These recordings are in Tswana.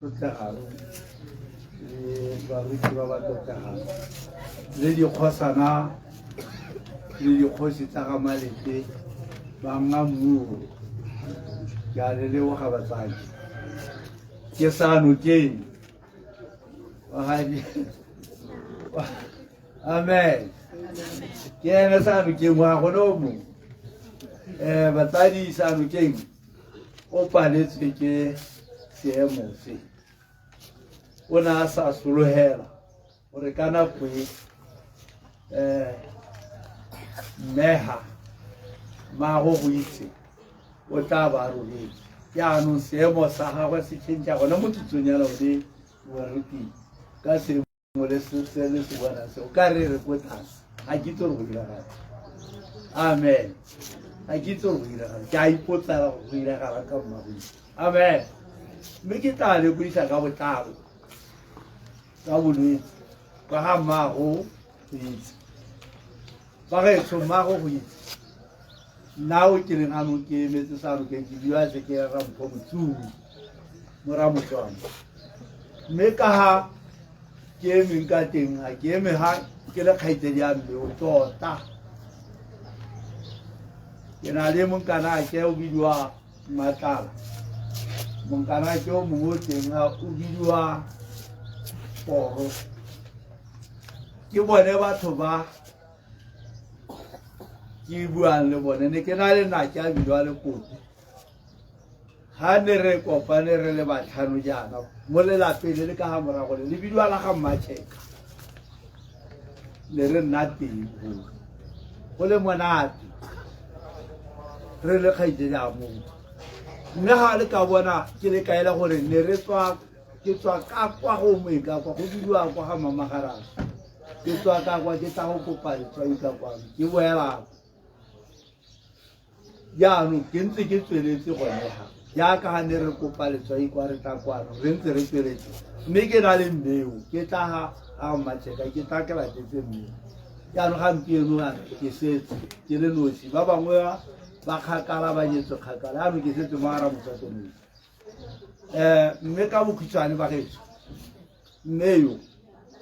Tlotlegang le baruti ba ba tlotlegang le dikgosana le dikgosi tsa ga Malete banga mmuo ke a le leboga batsadi ke sa nokeng amen ke ene sa nokeng wa gone o mongwe um batsadi sa nokeng o paletswe ke seemo se o ne a sa sologela gore ka nako e um mmeha mmago go itse o tla ba robetse jaanong seemo sa gagwe se change gone mo tsotsong ya lone baruti ka se sengwe le se le se bonang se o ka re re ko tlase ga ke itse gore go diragala amen ga ke itse gore go diragala ke a ipotsela gore go diragala ka mmagoitse amen mme ke tla lekodisa ka botlalo ka bolwetse ka ga mmago go itse ba gaetsho mmago go itse nna o ke leng anong ke emetse sa nokeng ke bua se ke rampho motsubi moramotswana mme ka ga ke emeng ka teng ga ke eme ga ke le kgaitsedi ya mme o tota ke na le monkana ke o bidiwa matlala monkana ke o mongwe o teng ga o bidiwa poro ke bone batho ba ke buang le bone ne ke na le nake a bidiwa lekopi ga ne re kopane re le batlhano jaana mo lelapeng le le ka ga morago le le bidiwa la ga mmatšheka ne re nna teng go go le monate re le kgaitsedi a motho mme ga le ka bona ke le kaela gore ne re tswa ke tswa ka kwa go moe ka kwa go bidiwa kwa ga mamagaraso ke tswa ka kwa ke tla go kopa letswai ka kwano ke boela Jaanong ke ntse ke tsweletse gone ga jaaka ga ne re kopa letswai kwa re tla kwano re ntse re tsweletse mme ke na le mmeo ke tla ga ga mmatšheka ke tla ke latetse mmeo jaanong gampieno a ke setse ke le nosi ba bangwe ba kgakala ba nyetswe kgakala jaanong ke setse mo ara motswako nosi um mme ka bokhutshwane ba gaetsho mme yo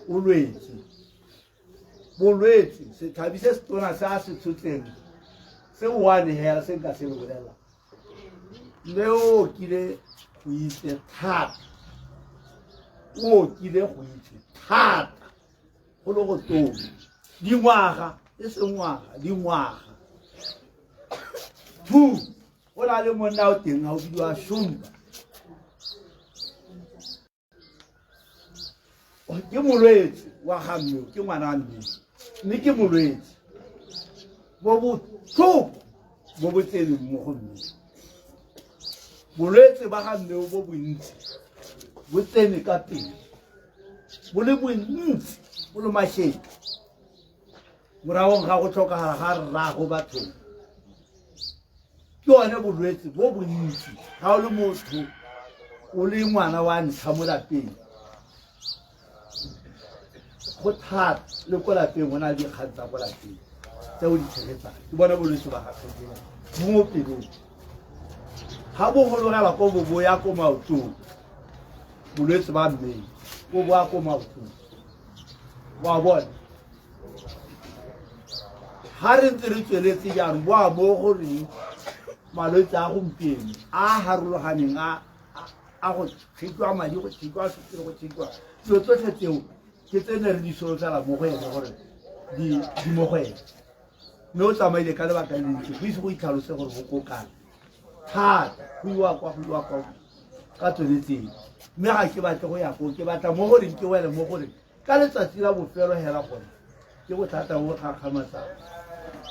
o lwetse Bolwetse, setlhabi se setona se a se tshotseng se one hela se nka se le bolelela mme o kile go itse thata o kile go itse thata go le go tona dingwaga e se ngwaga dingwaga two go na le monna o teng ga o bidiwa shumba ke molwetse wa ga mme ke ngwana wa mme mme ke molwetse bo botlhoko bo bo tseneng mo go mme bolwetse ba ga mme bo bontsi bo tsene ka pele bo le bontsi bo le mašetla moragong ga go tlhokagala ga rrago bathong ke one bolwetse bo bontsi ga o le motho o le ngwana wa ntlha mo lapeng go thata le ko lapeng go na le dikgang tsa ko lapeng tse o di tshegetsang ke bone bolwetse ba gagwe bo mo pelong ga bo gologela ko bo bo ya ko maotong bolwetse ba mmele bo boa ko maotong wa bona ga re ntse re tsweletse jaanong bo a mo goreng malwetse a gompieno a a harologaneng a go tshekiwa madi go tshekiwa sukiri go tshekiwa dilo tsotlhe tseo ke tse ne re di solofela mo go ene gore di mo go ene mme o tsamaile ka lebaka le ntsi go ise go itlhalose gore go kokana thata go iwa kwa go iwa kwa ka tsone tseo mme ga ke batle go ya koo ke batla mo goreng ke wele mo goreng ka letsatsi la bofelo hela gone ke bothata bo gakgamatsang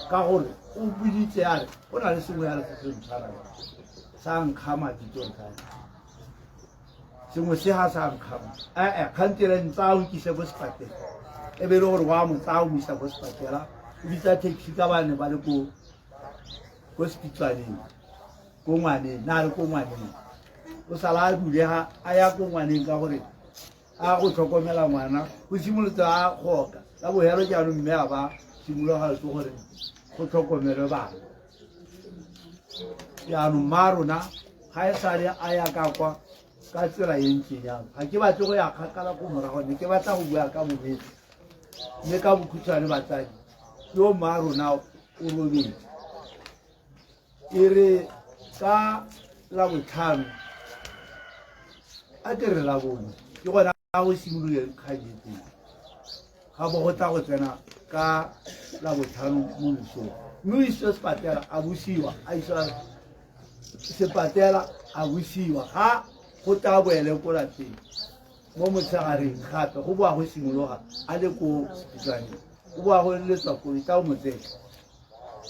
ka gore o biditse a re go na le sengwe ya re se se ntshwarang sa nkgama ditsong tsa sengwe se ga sa nkgama ee kgantele ntsa o nkise ko sepatela e be e le gore wa mo tsaya o mo isa ko sepatela o bitsa taxi ka bane ba le ko ko sepitswaneng ko ngwaneng na le ko ngwaneng o sala a dulega a ya ko ngwaneng ka gore a go tlhokomela ngwana go simolotse a goka ka bogelo jaanong mme a ba simologa ke gore go tlhokomelwe bana jaanong mma rona ga e sale a ya ka kwa ka tsela e ntseng jalo. Ga ke batle go ya kgakala ko morago, ne ke batla go bua ka bolwetse. Mme ka bokhutshwane batsadi, yo mma rona o robetse. E re ka Labotlhano, a ke re Labone, ke gona go simololeng kgang e teng. Ga bo go tla go tsena ka Labotlhano mo mosong. Mme o isitswe sepatela a busiwa, a iswa sepatela a busiwa. Ga go tla boele ko lapeng mo motshegareng gape go boa go simologa a le ko sepitlaneng. Go boa go letswa koloi tla o mo tseye.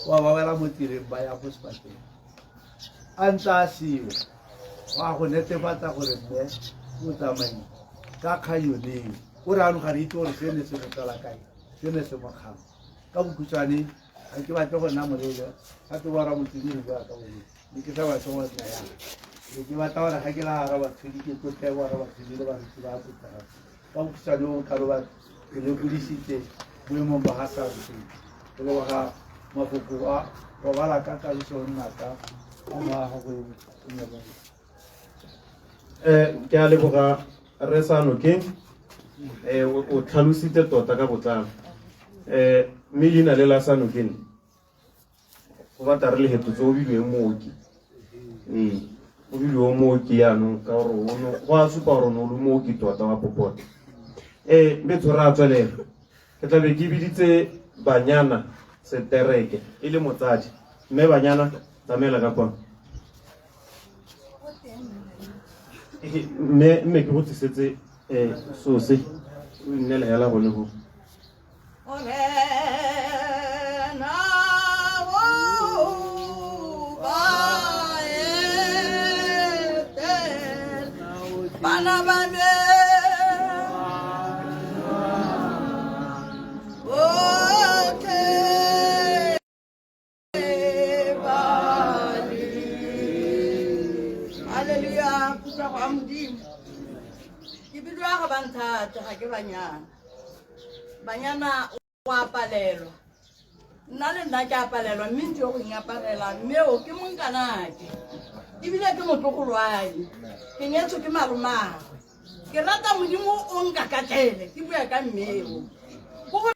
Wa ba wela mo tseleng ba ya go sepatela. A ntse a seo go a go netefatsa gore mme o tsamaile ka kgang yone eo. O re anong ga re itse gore se ne se mo tsala kae, se ne se mo kgama. Ka bokhutshwane ga ke batle go nna moleele gape bo ramotswedi re bua ka bolwetse. Ne ke sa batle go nna yana. Ne ke batla gore ga ke la rabatshwedi ke tlotle bo rabatshwedi le baruti ba tlotlegang. Ka bokhutshwane o kalo ba re lekodisitse boemong ba ga Samson. Ke leboga mafoko a robala ka kagiso nnaka a moago go Ke a leboga re Sanokeng, o tlhalositse tota ka botlalo. Mme leina le la Sanokeng go batla re le hetotse, o bidiwe mooki. Ee, o bidiwe mooki yaanong ka gore go a supa gore o ne o le mooki tota wa popota. Mme tsho re a tswelela. Ke tla be ke biditse Banyana Setereke e le motsadi. Mme Banyana, tsamaela ka kwano. Mme ke go tlisetse sose o nnele hela gone go. Bana ba me botlhe ba le. Haleluya, kutlwa go a Modimo. Ke bidiwa go banthate ga ke banyana. Banyana o a palelwa. Nna le nna ke a palelwa mme ntse go ingaparela mme o ke monkanake. Ebile ke motlogolwane. Ke nyetswe ke malomagwe. Ke rata Modimo o nkakatlele ke bua ka mmeo.